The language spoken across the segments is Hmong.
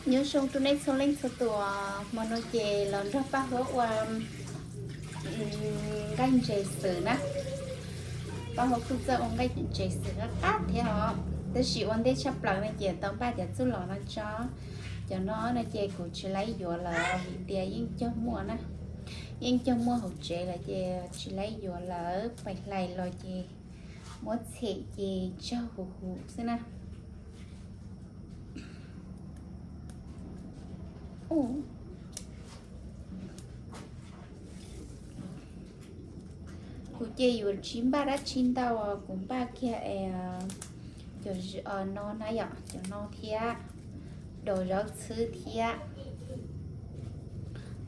Nyob zoo rau nej txhua leej txhua tus, hmo no ces los nrog Paj Huab ua nqaij ntses xwb na. Paj Huab kuj txawj ua nqaij ntses xwb qab qab thiab os, tab sis ua ntej tshaj plaws no ces tau npaj cov txuj lom no tso. Cov no no ces kuv tsis laib yuav lawm vim tias yeej cog muaj na, yeej cog muaj hauv tsev lawm ces tsis laib yuav lawm, pais hlais los ces muab txhem ces tsag huv huv xwb na. Kuv ces yuav tsis npaj dab tsi ntau, kuv npaj kiag cov no na yom, cov no thiab daus zaub txhwb thiab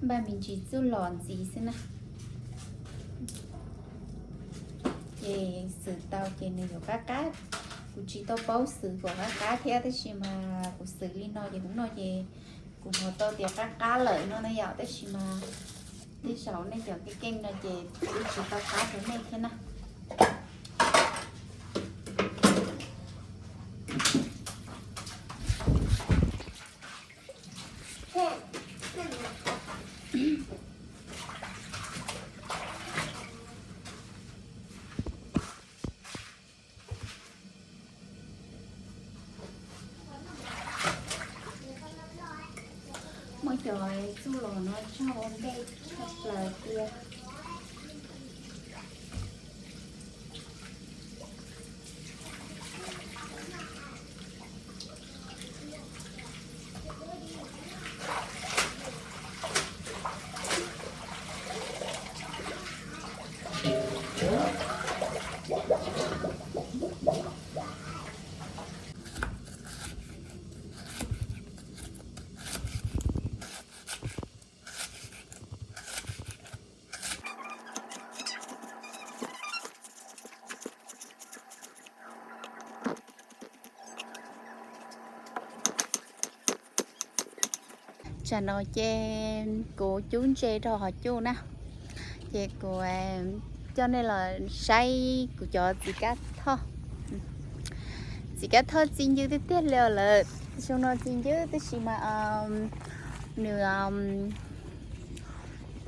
npaj me ntsis txuj lom ntxiv xwb na. Ces xwm tau ces nws yuav qab qab. Kuv tsis tau paub xwm kom qab qab thiab tab sis mas kuv xwm li no ces kuv noj ces kuv hnov tau tias qab qab lawm no na yom, tab sis mas tej zaum nej cov keej keej no ces kuv tsis tau qab rau nej thiab na. Muab cov txuj lom no tso ua ntej tshaj plaws tiag. Tsam no ces kuv cub ntses rau hauv cub na, ces kuv coj nej los saib kuv cov txiv kab thoj. Txiv kab thoj txi ncw tiag tiag li lawm, xyoo no txi ncw tab sis mas nws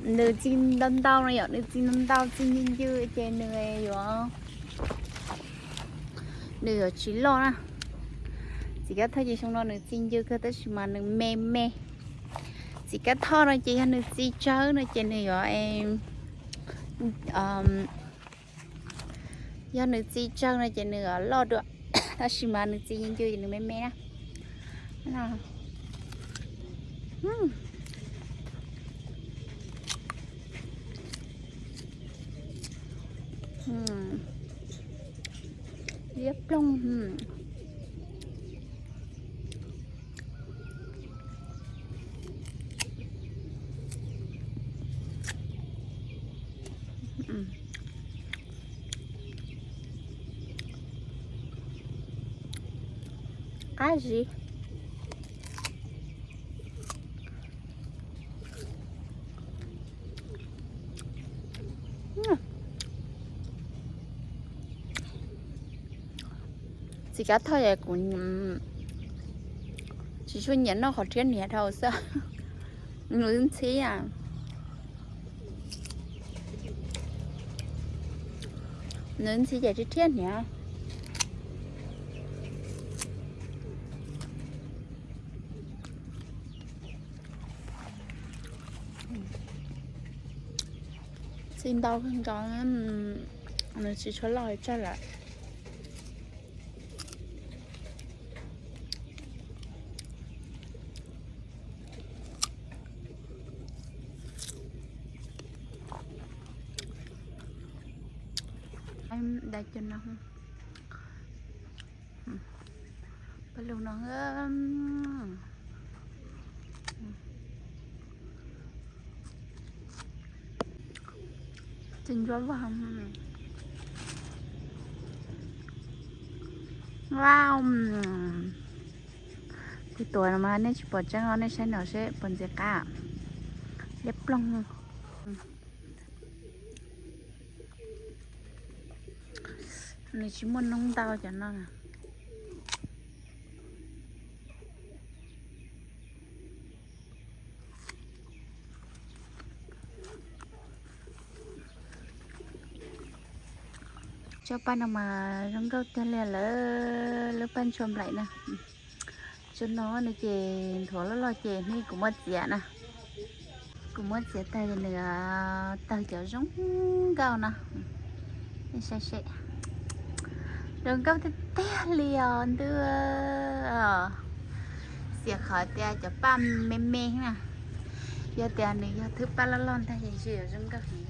nws txi ntau ntau no yom, nws txi ntau ntau txi ncw ncw ces nws yuav, nws yuav tsis loj na. Txiv kab thoj ces xyoo no nws txi ncw kawg tab sis mas nws me me. Txiv kab thoj no ces yog nws txi tsawg no ces nws yuav, yog nws txi tsawg no ces nws yuav loj dua, tab sis mas nws txi ncw ces nws me me na. Liab ploog. Qab zib. Txiv kab thoj es kuv tsis tshua nyiam noj qhov rhiab hniav dhau xwb. Nws ntxhib, nws ntxhib ces rhiab rhiab hniav. Txi ntau kawg nkaus, nws tsis tshua loj tsawg lawm. Dai cov no, pab lug no, txi ntsuab vag. Wow, kuv tuav no mas nej tsis pom tseeb os, nej saib no seb puas ntxim qab. Liab ploog. Nws tsis muaj noob ntau cov no. Cov paj no mas zoo nkauj tiag li lawm, lub paj ntshua nplaim na. Tsob no nws ces nthuav loj loj ces hnub kuv muab txiav na. Kuv muab txiav tag ces nws tawg cov zoo nkauj no. Nej saib seb. Zoo nkauj tiag tiag li os ntuj. Xiam qhov tias cov paj me me na. Yog tias nws yog thwb paj loj loj ntag ces yuav zoo nkauj heev.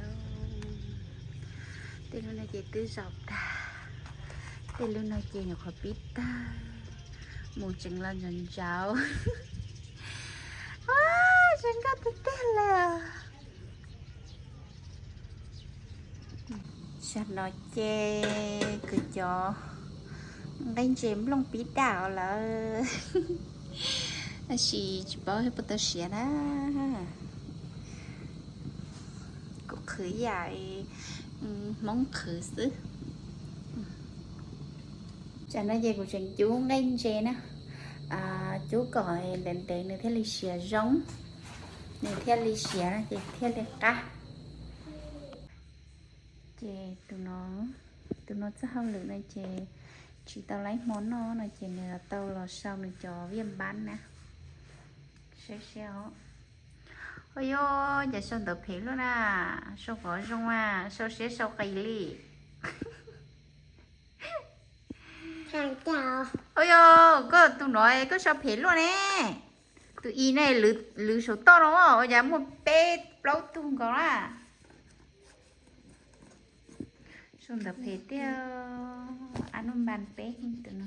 Tej lub no ces twb zaum tag. Tej lub no ces nyuam qhuav pib tawg. Mus tseev los ntsauv ntsauv. Zoo nkauj tiag tiag li. Zaum no ces kuv cov nqaij ntses nplooj pib dam lawm. Tab sis tsis paub puas tau siav na. Kuv qhwv yam Hmoob qhwv xwb. Zaum no ces kuv tseem cub nqaij ntses na, cub kom ntev ntev nws thiaj li siav zoo, nws thiaj li siav no ces thiaj li qab. Ces tus no, tus no txoj hauj lwm no ces tsis tau laib hmo noj no ces nws tau los sau nws cov viaj npab na. Saib seb os. Ua yog cas sau ntawv phem luaj na, sau qhov zoo a, sau siab sau qis li. Ua yog koj tus no koj sau phem luaj ne. Tus i ne, lwv saum toj no ua cas muaj peb plaub tug nkaus na. Sau ntawv phem tiag, a nub npas peb tus no.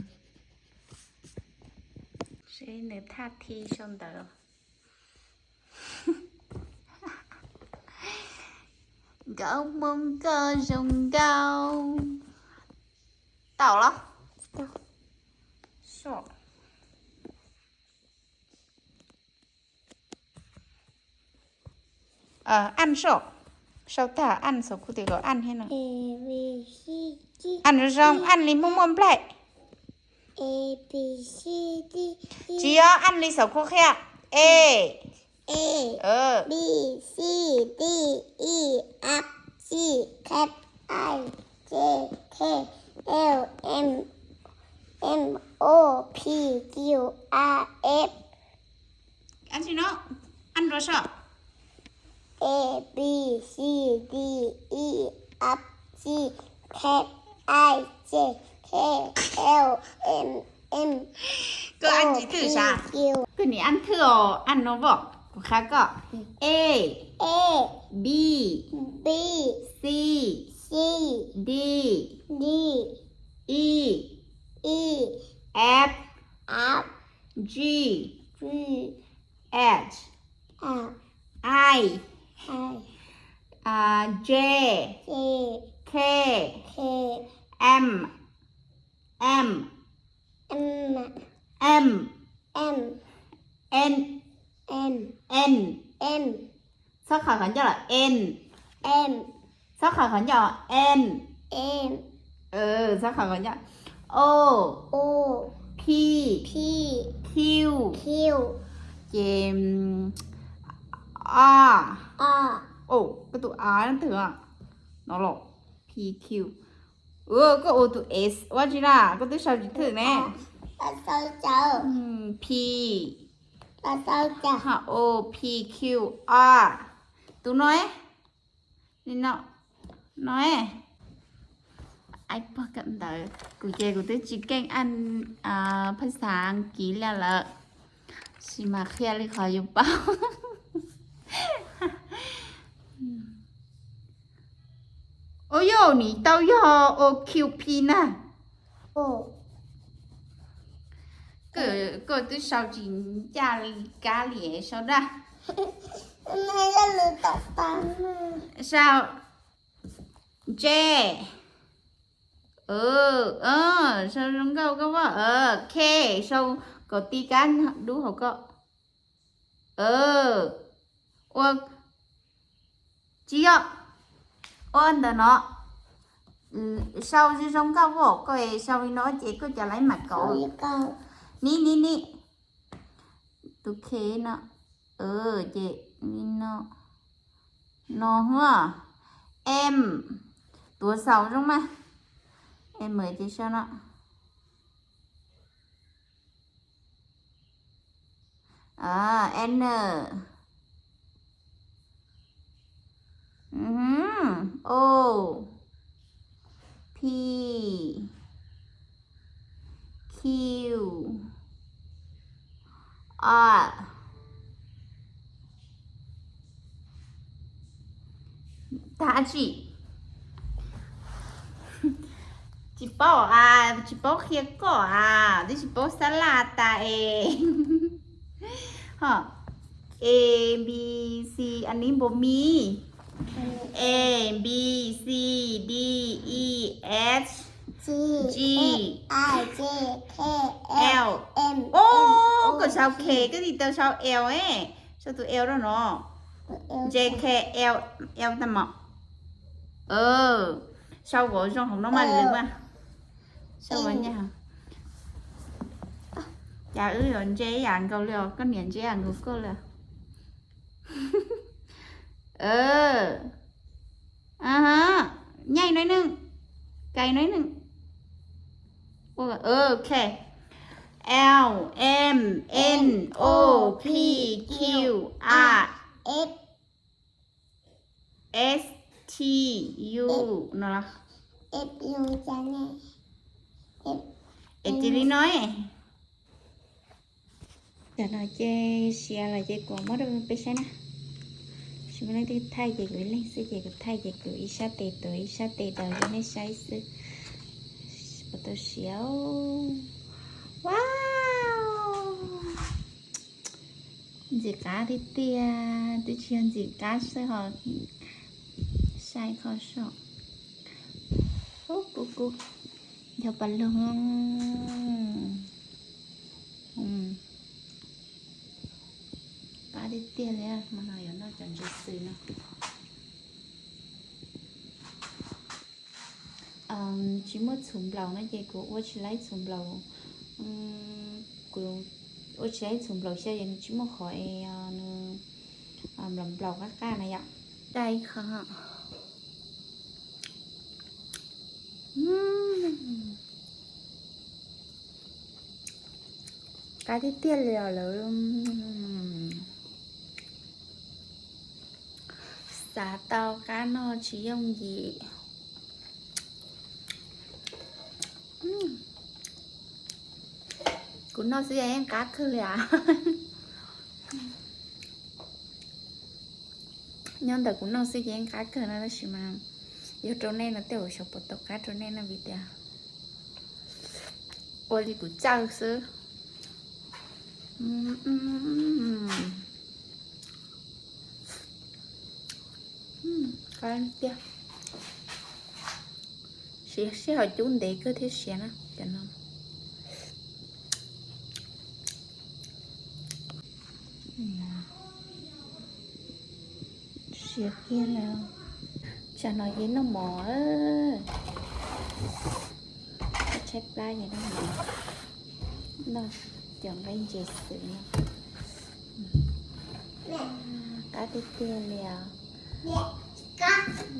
Seb nws thaj thi sau ntawv. Nkauj Hmoob koj zoo nkauj. Tau los? Aj sau, sau tag aj xav kuv tias kom aj thiab no. Aj zoo zoo, aj li muaj muaj nplaim. Tsis yog, aj li xav kuv qhia. A, b, c, d, e, f, g, h, i, j, k, l, m, n, o, p, q, r, s. Aj no, aj rau soj. A, b, c, d, e, f, g, h, i, j, k, l, m, n, o, p, q, r, s. Koj aj ntsis thwj sav? Koj nim aj thwj os, aj no as, kuv qha koj. A, a, b, b, c, c, d, d, e, e, f, f, g, g, h, i, i, j, j, k, k, m, m, m, m, m, n, n, n, n. Txhob khaws qhov ncauj los n. M. Txhob khaws qhov ncauj, n. M. Txhob khaws qhov ncauj. O. O. P. P. Q. Q. Ces, o. O. O, koj tus a twg no los? P, Q. Koj ua tus s ua tsi na, koj twb sau tsis thwj ne. P. O, P, Q, R. Tus no, no, pog kawm ntawv, kuv ces kuv twb tsis keej aj phas xas Askiv li lawm, tab sis mas qhia li qhov yus paub. Ua yog nim tau yog O Q P na. Koj twb sau tsis ncaj li kab li, sau dab. Sau J. Sau zoo nkauj koj, K, sau kom ti kab dub hauv koj. Ua tsis yog, ua ntawm no, sau zoo zoo nkauj, koj sau li no ces koj cov laib mam kauv. Ni ni ni, tus K no, ces li no, no, M, tuav xaus zoo mas. M ces sau no. N, O, P, Q, R. Tag tsi? Tsis paub a, tsis paub qhia koj a, twb tsis paub xab laj tas es. Ho, A, B, C, a nis npau mis. A, B, C, D, E, F, G, H, I, J, K, L. Os, koj sau K, koj tig tau sau L, sau tus L rau no. J, K, L, L tag mos. Sau kom zoo hauv no mas lwm mas. Sau kom nyaj. Cas wb yuav ntse ib yam nkaus li os, koj niam ntse ib yam nkaus koj li. Nyaj no ib neeg, kais no ib neeg. Ok. L, M, N, O, P, Q, R, S, T, U no. Es cia li no. Cov no ces siav lawm ces kuv muab rau peb saib na. Tsis muaj leej twg thaij ces kuv ib leeg xwb ces kuv thaij ces kuv ib sab tes tuav ib sab tes daws rau nej saib xwb. Puas tau siav? Wow, ntxim qab tiag tiag, twb tsis yog ntxim qab xwb ho, saib qhov saum. Kub kub, yog pas lug. Qab tiag tiag li, mas no yuav noj cov ntses xwm no. Tsis muaj txhuv nplaum no ces kuv ua tsis laib txhuv nplaum, kuv ua tsis laib txhuv nplaum xyaw ces nws tsis muaj qhov es nws nplaum nplaum qab qab na yom. Dai qhov. Qab tiag tiag li os lawv. Xav tau qab noj tsis yooj yim. Kuv noj xwb yeej qab kawg li as. Nyob ntawm kuv noj xwb ces yeej qab kawg no tab sis mas yog rau nej no tej zaum xyov puas tau qab rau nej no vim tias ua li kuv txawj xwb. Qab tiag. Siav sij hawm cub ntev kawg thiab siav na cov no. Siav kiag li. Tsam no ces noj mov, tshaib plab ces noj mov, noj cov nqaij ntses xwb no. Qab tiag tiag li os.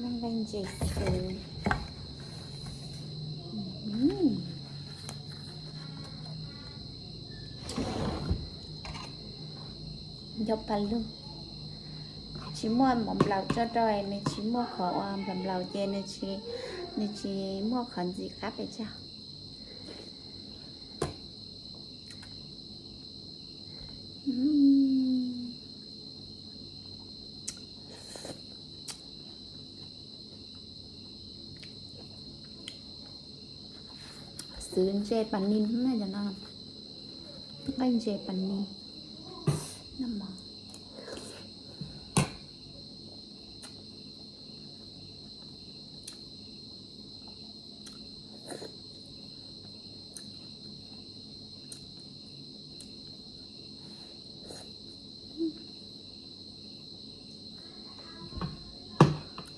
Noj nqaij ntses xwb. Yog pas lug. Tsis muaj mov nplaum tso rau, nws tsis muaj qhov ua nplaum nplaum ces nws tsis muaj qhov ntxim qab pes tsawg. Xwv ntses pas nis na, cov no nqaij ntses pas nis. Noj mov.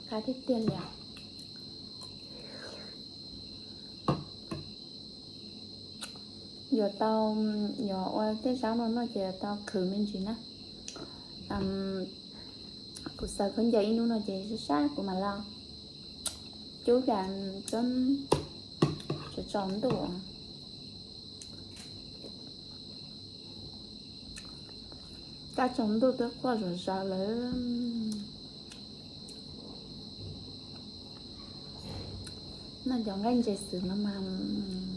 Qab tiag tiag li. Yuav tau, yuav ua tej zaub no noj ces yuav tau qhwv me ntsis na. Kuv xaws khaub ncaws ib hnub no ces sab sab kuv mam los cub cas cub Tsaus ntuj, kab tsaus ntuj twb quaj zom zaws lawm. Noj cov nqaij ntses xwb no mas